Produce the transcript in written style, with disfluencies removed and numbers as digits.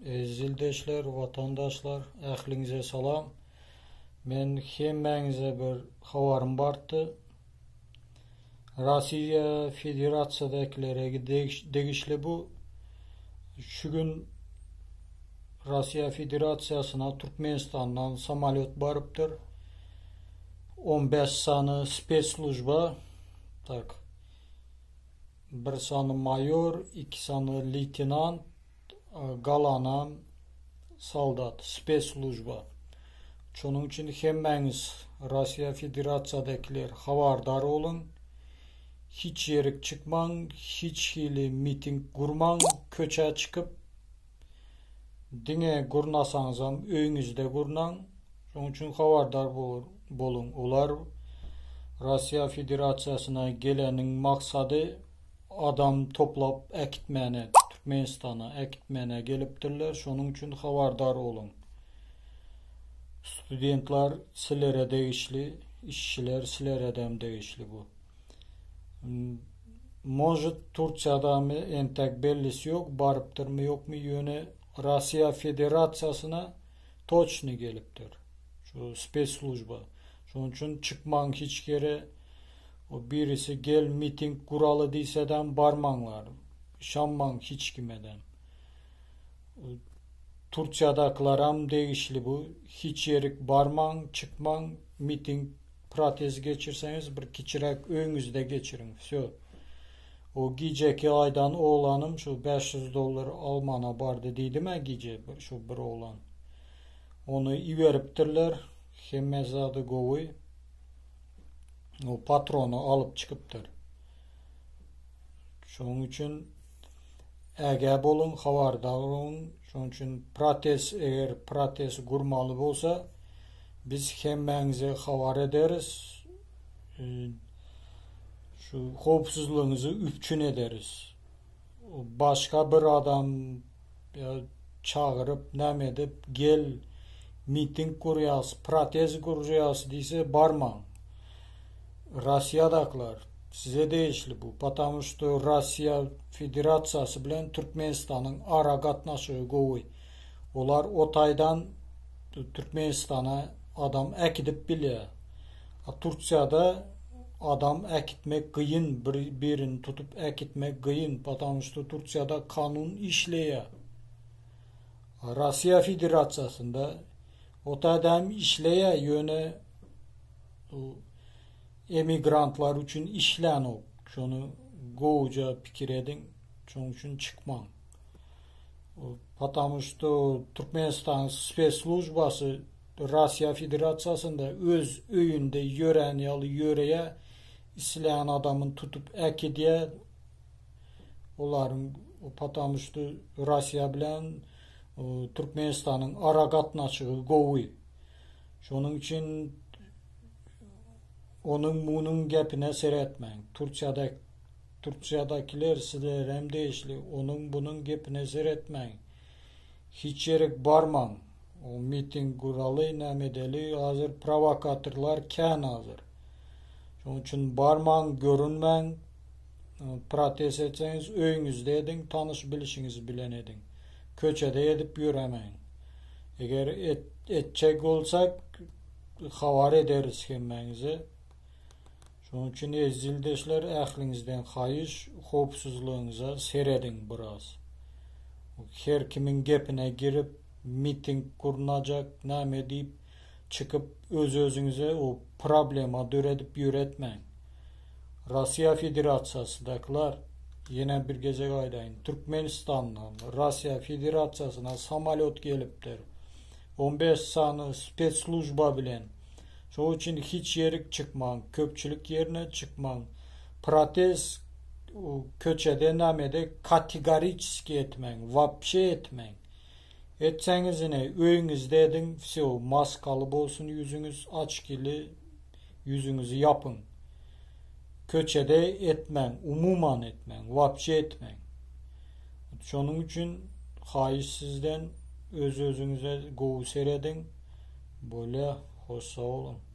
Eziz ildeşler, watandaşlar, ähliňize salam. Men hemmäňize bir habarym bardy. Russiýa Federasiýadakilere degişli bu. Şu gün Russiýa Federasiýasyna Türkmenistandan samolýot barypdyr. 15 sany spetsslujba, tak, Bir sany maýor, iki sany leýtenant, galanam soldat, spesslujba. Şonuň üçin hemmäňiz Russiýa Federasiýadakiler habardar boluň. Hiç ýerik çykmaň, hiç hili miting gurmaň, köçä çykyp diňe gurnasaňyzam öýüňizde gurnaň. Şonuň üçin habardar boluň. Olar Russiýa Federasiýasyna geleniň maksady adam toplap äkitmäne, Türkmenistana äkitmäne gelipdirler. Şonuň üçin habardar boluň. Studentler silere degişli, işçiler sileredem degişli bu. Может Turkiýadamy entek bellisi ýok, barypdyrmy ýokmy ýöne Russiýa Federasiýasyna Toçny gelipdir. Şu spesslujba. Şonuň üçin çykmaň hiç ýere. O birisi gel miting guraly diýsedem barmaňlar. Yşanmaň hiç kimedem. Turkiýadakylaram degişli bu. Hiç ýerik barmaň, çykmaň, miting protest geçirseňiz bir kiçiräk öýüňizde geçiriň. Wsё. O gijeki aýdan oglanym şu 500 dollar almana bardy diýdim-ä gije şu bir oglan. Ony iberipdirler. Hemme zady gowy. O patrony alyp çykypdyr. Şonuň üçin ägä boluň, habardar boluň. Şonuň üçin protest eger protest gurmaly bolsa biz hemmäňize habar ederis. Şu howpsuzlygyňyzy üpjün ederis. Başga bir adam çagyryp näme edip gel miting gurýas, protest gurýas diýse barmaň. Russiýadakylar size degişli bu. Потому что Russiýa Federasiýasy bilen Türkmenistanyň ara gatnaşygy gowy. Olar o taýdan Türkmenistana adam äkidip bilýär. A Turkiýada adam äkitmek gyn, bir birini tutup äkitmek gyn, потому что Turkiýada kanun işleýär. Russiýa Federasiýasynda o taýda hem işleýär, ýöne emigrantlar üçin işlänok. Şony gowuja pikir ediň, şonuň üçin çykmaň. Потому что Türkmenistanyň spesslujbasy Russiýa Federasiýasynda öz öýünde ýörän ýaly ýöreýär, islän adamyny tutup äkidýär. Olaryň потому что Russiýa bilen Türkmenistanyň ara gatnaşygy gowy. Şonuň üçin onuň munuň gepine seretmäň. Turkiýada Turkiýadakiler sizlerem degişli onuň bunuň gepine seretmäň. Hiç ýerik barmaň. O miting guraly näme edeli hazir prowokatorlar kän hazir. Şonuň üçin barmaň görünmäň protest etseňiz öýüňizde ediň tanyş bilişiňiz bilen ediň. Köçede edip ýöremäň. Eger et, etjek bolsak habar ederis hemmäňize. Şonuň üçin eziz ildeşler ähliňizden haýyş howpsuzlygyňyza serediň biraz. Her kimiň gepine girip miting gurnajak näme diýip çykyp öz özüňize o problema döredip ýöretmäň. Russiýa Federasiýasydakylar ýene bir gezek aýdaýyn Türkmenistandan Russiýa Federasiýasyna samolýot gelipdir. 15 sany spetsslujba bilen. Şoň üçin hiç ýerik çykmaň, köpçülik ýerine çykmaň. Protest köçede nämede kategoriçeski etmäň, wapşe etmäň. Etseňiz ine öýüňizde ediň, wsyo, maskaly bolsun ýüzüňiz, açkili ýüzüňizi ýapyň. Köçede etmäň, umuman etmäň, wapşe etmäň. Şonuň üçin haýyş sizden öz-özüňize gowy serediň. Bolýa, hoş sag boluň.